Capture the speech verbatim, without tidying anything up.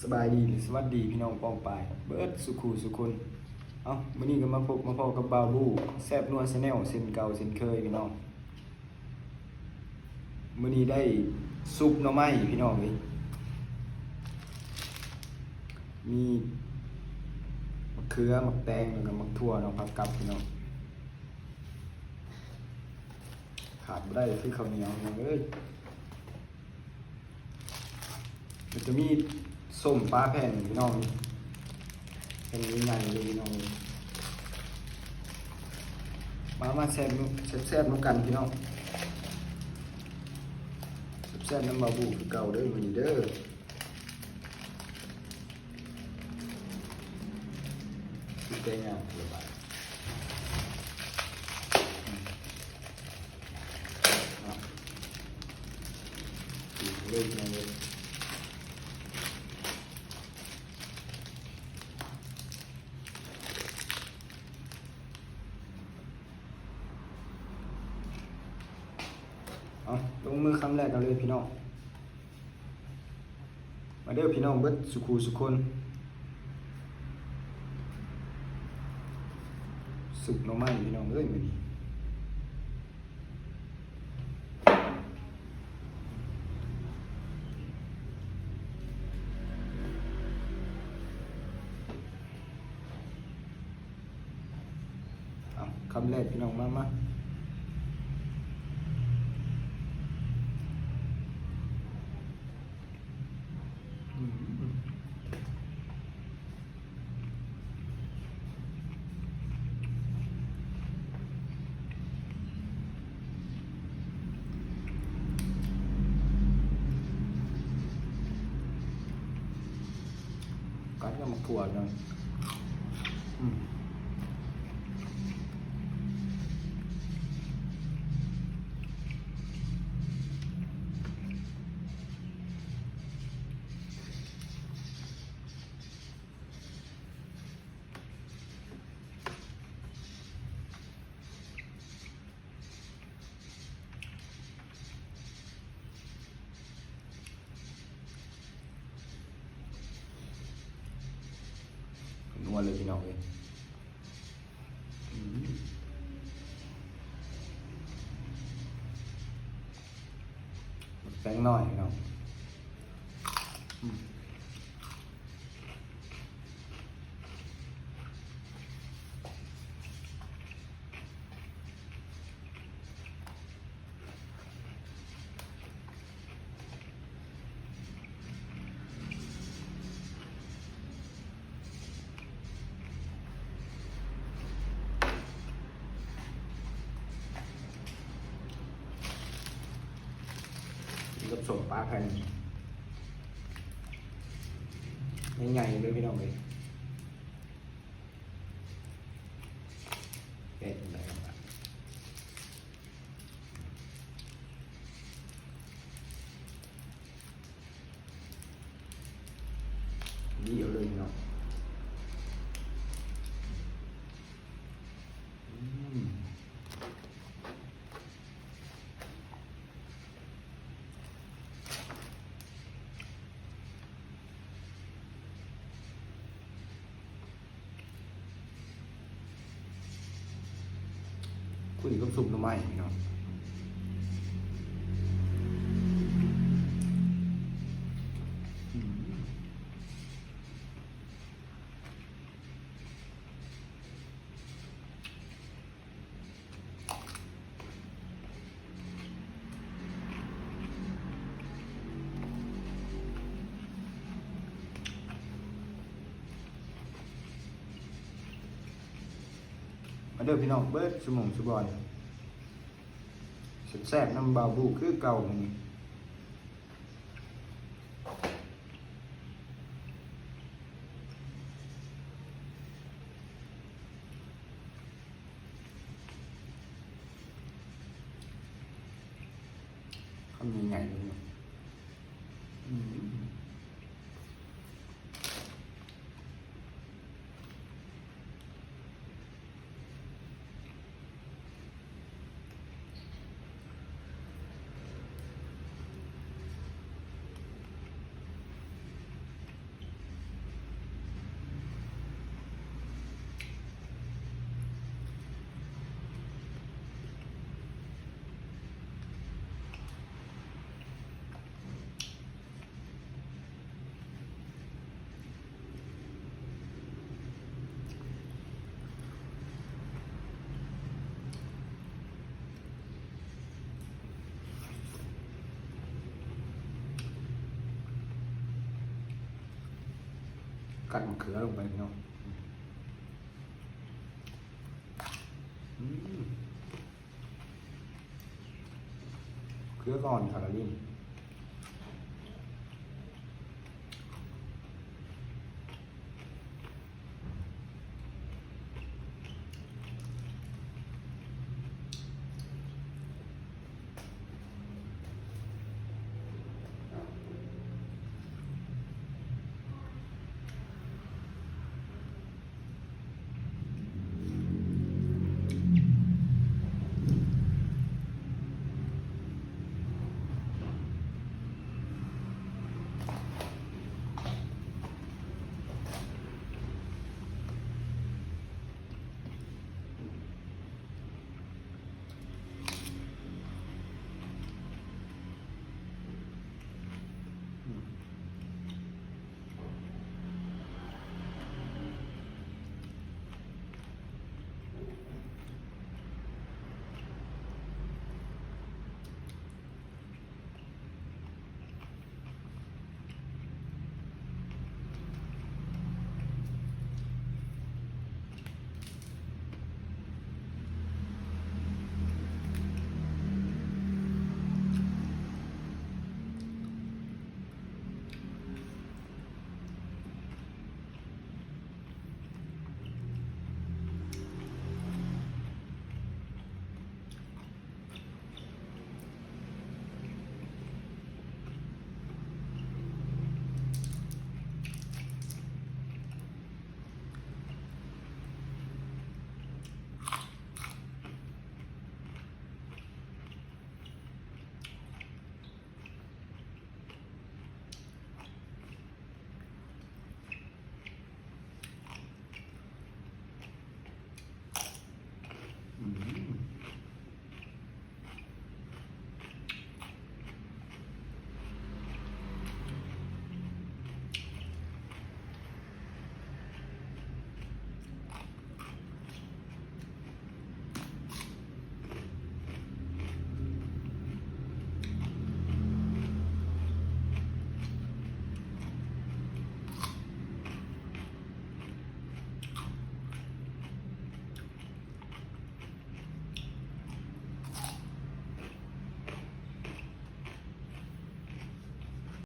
สบายดีหรือสวัสดีพี่น้องป้องปายเบิดสุขูสุคน เอ้า มื้อนี้ก็มาพบมาพ้อกับบ่าวบู แซ่บนัวแชนแนล เช่นเก่าเช่นเคยพี่น้อง มื้อนี้ได้ซุปหน่อไม้พี่น้องเอ้ย มีมะเขือ มะแตง แล้วก็มะถั่วเนาะ ผักกับพี่น้อง ขาดบ่ได้คือข้าวเหนียวพี่น้องเอ้ย มันจะมีส้มปลาแผ่นพี่น้อง แผ่นใหญ่ๆเลยพี่น้อง มา มาแซ่บๆนำกันพี่น้อง แซ่บๆนำบ่าวบูคือเก่าเด้อมื้อนี้เด้อ กินแต่ย่างเดียวบาด อืม อ่ะ กินเลยพี่น้องเอ้ย เอา ลงมือคำแรกกันเลยพี่น้อง มาเด้อพี่น้องเบิดสุขูสุคน ซุปหน่อไม้พี่น้องเอ้ยมื้อนี้ เอา คำแรกพี่น้อง มา มา อืม กัดกับมะกรูดนะ อืม นัวเลยพี่น้องเอ้ย อืม แป้งน้อยพี่น้อง อืม กินกับส้มปลาแผ่น ใหญ่ๆเลยพี่น้องเอ้ย เด็ดเลยครับ นี่เอาเลยเนาะ อืม คุยกับซุปหน่อไม้พี่น้อง อืม มาเด้อพี่น้อง เบิดสุหม่องสุบอน แซ่บๆนำบ่าวบูคือเก่ามื้อนี้ คำใหญ่ๆเลยเนาะ อืม อื กัดมะเขือลงไปพี่น้อง อืม เขือก่อนค่ะละลิน